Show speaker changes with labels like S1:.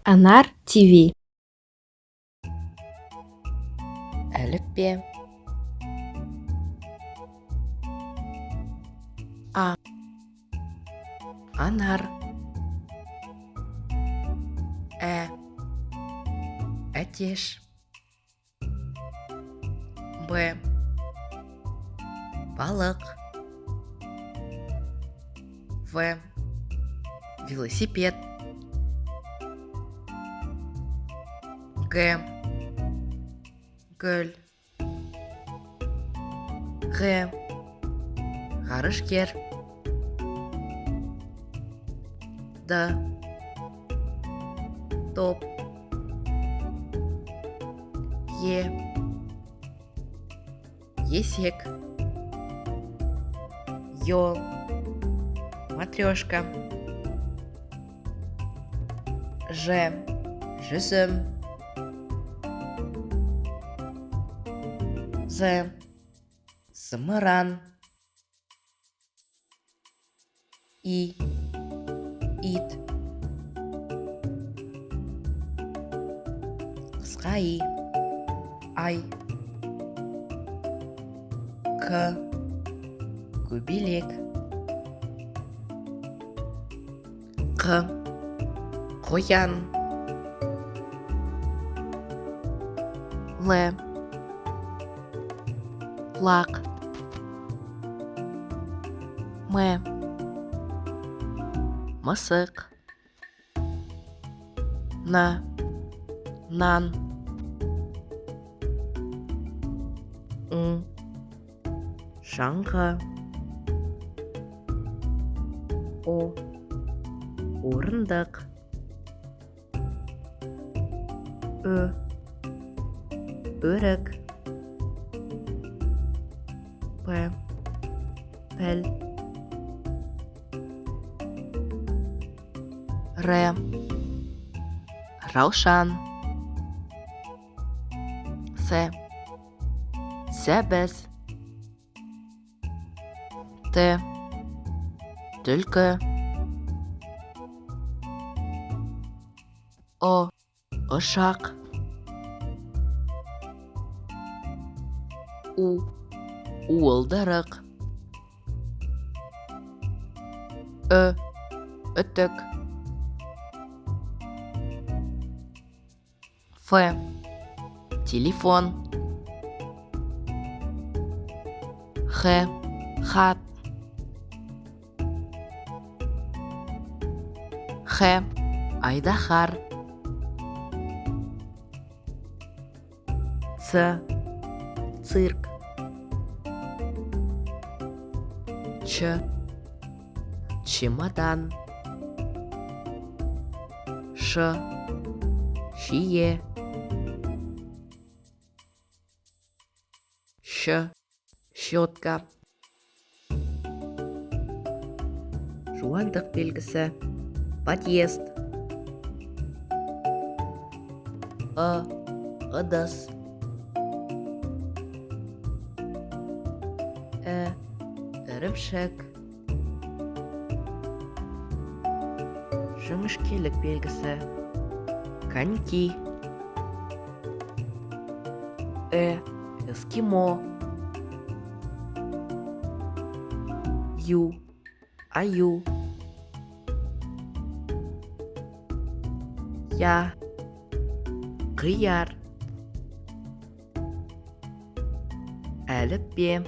S1: Анар ТВ.
S2: Әліппе. А. Анар. Ә. Әтеш. Б. Балық. В. Велосипед. Г. Гүл. Ғ. Ғарышкер. Д. Топ. Е. Есек. Ё. Матрешка. Ж. Жүзім. З. Зымыран. И. Ит. Қысқа И. Ай. К. Көбелек. Қ. Қоян. Л. Лақ. М. Мысық. Н. Нан. Ң. Шаңғы. О. Орындық. Ö. Өрік. П. Піл. Р. Раушан. С. Сәбіз. Т. Түлкі. Ұ. Ұшақ. У. Уылдырық. Ү. Үтік. Ф. Телефон. Х. Хат. Х. Айдаһар. Ц. Цирк. Ч. Чемодан. Ш. Шие. Щ. Щетка. Жуандық белгісі. Подъезд. Ы. Ыдыс. І. Ірімшік. Жіңішкелік белгісі. Коньки. Э. Эскимо. Ю. Аю. Я. Қияр. Әліппе.